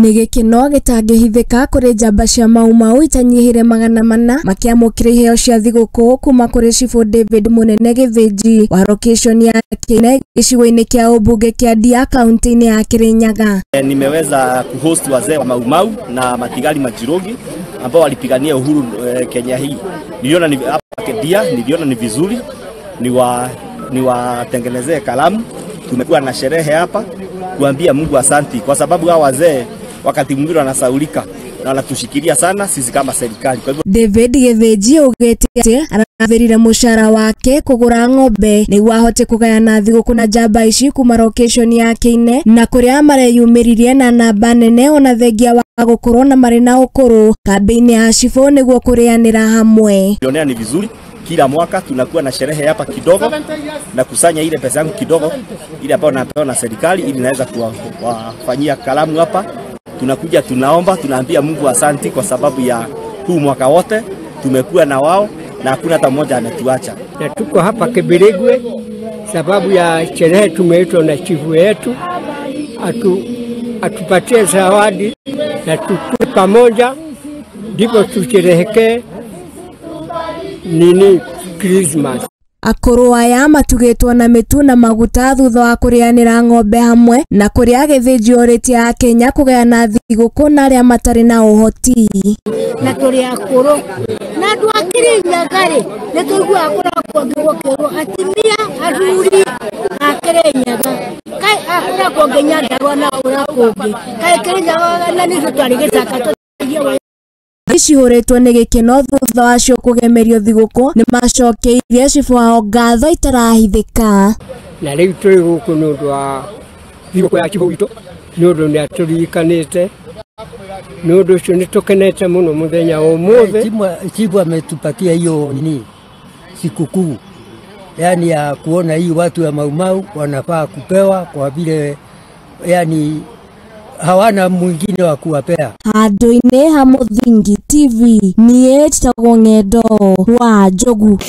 Nĩ gĩkeno gĩtangĩhithĩka kũrĩ njamba cia Mau Mau itanyihĩire 400 makĩamũkĩra iheo cia thigũkũ kuma kũrĩ Cibũ David Mũnene Gĩthĩnji wa location ya Kĩine gĩcigo-inĩ kĩa ũmbunge kĩa Ndia kaunti-inĩ ya Kirinyaga. Nimeweza kuhost wazee wa Mau Mau na Matigari Majirogi ambao walipigania uhuru Kenya hii. Niliona ni hapa Ndia, niliona ni vizuri niwatengenezee kalamu. Tumekuwa na sherehe hapa kuambia Mungu asanti kwa sababu hao wazee wakati mwingine wanasaulika na wanatushikilia sana sisi kama serikali. Kwa hivyo David Gĩthĩnji augĩte atĩ arathĩrire mũcara wake kũgũra ng'ombe nĩguo ahote kũgayana thigũkũ na njamba ici kuma location ya Kĩine na kũrĩa mareyumĩririe na namba nene ona thengia wa gũkorwo na marĩ na ũkũrũ kambĩ-inĩ ya Cibũ nĩguo kũrĩanĩra hamwe. Nilionea ni vizuri kila mwaka tunakuwa na sherehe hapa kidogo na kusanya ile pesa yangu kidogo ile ambayo napewa na serikali ili naweza kuwafanyia kalamu hapa. Tunakuja tunaomba, tunaambia Mungu asanti kwa sababu ya huu mwaka wote tumekuwa na wao na hakuna hata mmoja ametuacha. Na tuko hapa Kibirigwe sababu ya sherehe tumeitwa na chifu wetu atupatie zawadi na tukue pamoja ndipo tusherehekee nini Christmas. Akũrũ aya matugĩtwo na mĩtu na maguta thutha wa kũrĩanĩra ng'ombe hamwe na kũrĩa Gĩthĩnji orĩtie Akenya kũgayana thigũkũ na arĩa matarĩ na ũhoti. Na tũrĩ akũrũ na andũ a Kirinyaga rĩ nĩ tũiguaga kũrĩa kũngĩ gũkĩrwo atumia athuri a Kirinyaga kaĩ kũrĩa kũngĩ Nyandarua na kũrĩa kũngĩ kaĩ Kirinyaga na nithuĩ twarĩ gĩcaka tũthiĩ. Cihũrĩtwo nĩ gĩkeno thutha wacio kũgemerio thigũkũ nĩ macokeirie cibũ wao ngatho itarahithĩka. Na rĩu tũrĩ gũkũ nĩ ũndũ wa thigũkũ ya cibũ witũ nĩ ũndũ nĩ atũririkanĩte nĩ ũndũ ũcio nĩ tũkenete mũno mũthenya wa ũmũthĩ. Chifu ametupatia hiyo nini sikukuu, yani ya kuona hii watu ya Mau Mau wanafaa kupewa kwa vile yani hawana mwingine wa kuwapea. Handũ-inĩ ha Mũthingi TV niĩ njĩtagwo Ng'endo wa Njogu.